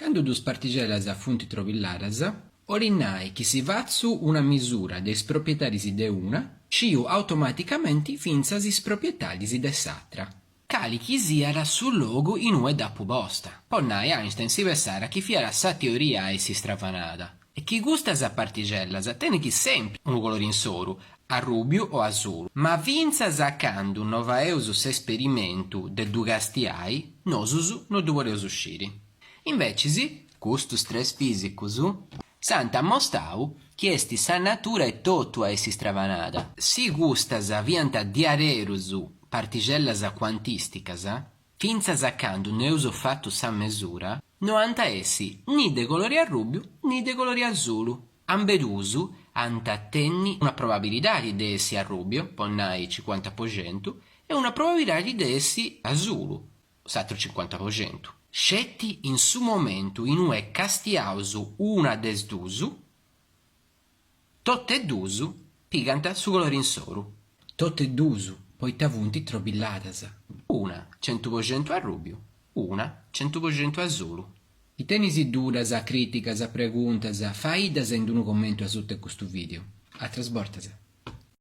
Candu dus partixellas funt trobilladas, 'olit nai chi si fatzu una misura de is propiedadis de una, sciu automaticamenti fintzas is propiedadis de s'atra. Cali chi siat su logu in ue dd'apu posta. Po nai, Einstein si pensàt chi fiat sa teoria a essi stravanada e chi custas partixellas tenint sempri unu colori insoru, arrùbiu o asulu, ma fintzas a candu no faeus s'esperimentu de ddu castiai, nosus no ddu podeus sciri. Invecis, custus tres fìsicus s'ant ammostau chi est sa natura etotu a essi stravanada. Si custas fiant diaderus partixellas cuantìsticas, fintzas a candu no eus fatu sa mesura, no ant a essi ni de colori arrùbiu ni de colori asulu. Ambeduus ant a tenni una probabilidadi de essi arrùbiu, po nai cincuanta po centu, e una probabilidadi de essi asulu, s'atru cincuanta po centu. Sceti in su momentu in ue castiaus una de is dus, totu e dus pigant su colori insoru. Totu e dus, poita funt trobilladas. Una 100% arrùbiu, una 100% asulu. Si tenis dudas, crìticas, preguntas, faiddas in unu commentu asuta 'e custu vìdeu. Atras bortas.